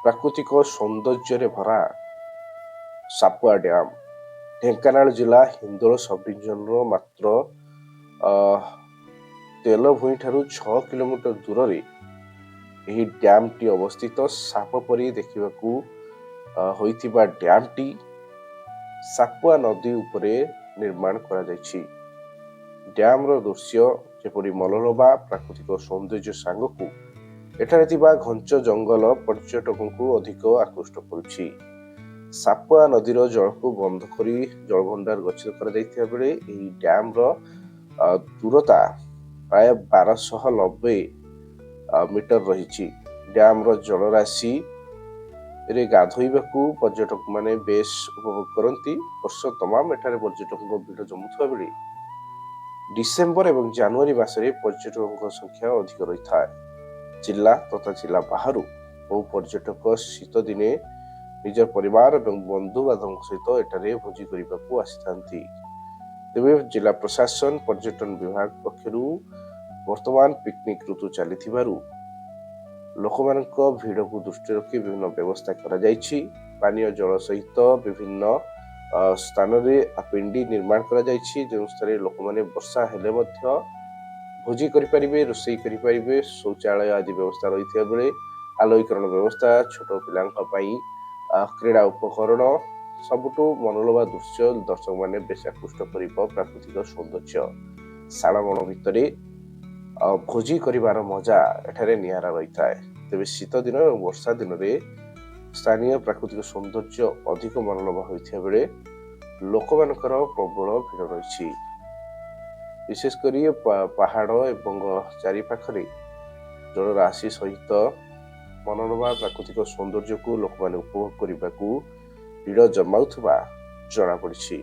ପ୍ରାକୃତିକ ସୌନ୍ଦର୍ଯ୍ୟରେ ଭରା ସାପୁଆ ଡ୍ୟାମ୍ ଢେଙ୍କାନାଳ ଜିଲ୍ଲା ହିନ୍ଦୋଳ ସବଡିଭିଜନର ମାତ୍ର ତେଲଭୂଇଁ ଠାରୁ 6 କିଲୋମିଟର ଦୂରରେ ଏହି ଡ୍ୟାମ୍ଟି ଅବସ୍ଥିତ। ସାପ ପରି ଦେଖିବାକୁ ହୋଇଥିବା ଡ୍ୟାମ୍ଟି ସାପୁଆ ନଦୀ ଉପରେ ନିର୍ମାଣ କରାଯାଇଛି। ଡ୍ୟାମ୍ର ଦୃଶ୍ୟ ଯେପରି ମନୋଲୋଭା, ପ୍ରାକୃତିକ ସୌନ୍ଦର୍ଯ୍ୟ ସାଙ୍ଗକୁ ଏଠାରେ ଥିବା ଘଞ୍ଚ ଜଙ୍ଗଲ ପର୍ଯ୍ୟଟକଙ୍କୁ ଅଧିକ ଆକୃଷ୍ଟ କରୁଛି। ସାପୁଆ ନଦୀର ଜଳକୁ ବନ୍ଧ କରି ଜଳଭଣ୍ଡାର ଗଚ୍ଛିତ କରାଯାଇଥିବା ବେଳେ ଏହି ଡ୍ୟାମ୍ର ଦୂରତା ପ୍ରାୟ 1290 ମିଟର ରହିଛି। ଡ୍ୟାମ୍ର ଜଳରାଶି ରେ ଗାଧୋଇବାକୁ ପର୍ଯ୍ୟଟକମାନେ ବେଶ ଉପଭୋଗ କରନ୍ତି। ବର୍ଷ ତମାମ ଏଠାରେ ପର୍ଯ୍ୟଟକଙ୍କ ଭିଡ଼ ଜମୁଥିବା ବେଳେ ଡିସେମ୍ବର ଏବଂ ଜାନୁଆରୀ ମାସରେ ପର୍ଯ୍ୟଟକଙ୍କ ସଂଖ୍ୟା ଅଧିକ ରହିଥାଏ। ଜିଲ୍ଲା ତଥା ଜିଲ୍ଲା ବାହାରୁ ବହୁ ପର୍ଯ୍ୟଟକ ଶୀତ ଦିନେ ନିଜ ପରିବାର ଏବଂ ବନ୍ଧୁବାନ୍ଧବଙ୍କ ସହିତ ଏଠାରେ ଭୋଜି କରିବାକୁ ଆସିଥାନ୍ତି। ତେବେ ଜିଲ୍ଲା ପ୍ରଶାସନ, ପର୍ଯ୍ୟଟନ ବିଭାଗ ପକ୍ଷରୁ ବର୍ତ୍ତମାନ ପିକନିକ ଋତୁ ଚାଲିଥିବାରୁ ଲୋକମାନଙ୍କ ଭିଡ଼କୁ ଦୃଷ୍ଟିରେ ରଖି ବିଭିନ୍ନ ବ୍ୟବସ୍ଥା କରାଯାଇଛି। ପାନୀୟ ଜଳ ସହିତ ବିଭିନ୍ନ ସ୍ଥାନରେ ପିଣ୍ଡି ନିର୍ମାଣ କରାଯାଇଛି, ଯେଉଁ ସ୍ଥାନରେ ଲୋକମାନେ ବର୍ଷା ହେଲେ ମଧ୍ୟ ଭୋଜି କରିପାରିବେ, ରୋଷେଇ କରିପାରିବେ। ଶୌଚାଳୟ ଆଦି ବ୍ୟବସ୍ଥା ରହିଥିବା ବେଳେ ଆଲୋକୀକରଣ ବ୍ୟବସ୍ଥା, ଛୋଟ ପିଲାଙ୍କ ପାଇଁ କ୍ରୀଡ଼ା ଉପକରଣ, ସବୁଠୁ ମନୋଲୋଭା ଦୃଶ୍ୟ ଦର୍ଶକମାନେ ବେଶ ଆକୃଷ୍ଟ କରିବ। ପ୍ରାକୃତିକ ସୌନ୍ଦର୍ଯ୍ୟ ଶାଳବଣ ଭିତରେ ଭୋଜି କରିବାର ମଜା ଏଠାରେ ନିଆରା ରହିଥାଏ। ତେବେ ଶୀତ ଦିନ ଏବଂ ବର୍ଷା ଦିନରେ ସ୍ଥାନୀୟ ପ୍ରାକୃତିକ ସୌନ୍ଦର୍ଯ୍ୟ ଅଧିକ ମନୋଲୋଭା ହୋଇଥିବା ବେଳେ ଲୋକମାନଙ୍କର ପ୍ରବଳ ଭିଡ଼ ରହିଛି। ବିଶେଷ କରି ପାହାଡ଼ ଏବଂ ଚାରିପାଖରେ ଜଳରାଶି ସହିତ ମନୋଲୋଭା ପ୍ରାକୃତିକ ସୌନ୍ଦର୍ଯ୍ୟକୁ ଲୋକମାନେ ଉପଭୋଗ କରିବାକୁ ଭିଡ଼ ଜମାଉଥିବା ଜଣାପଡ଼ିଛି।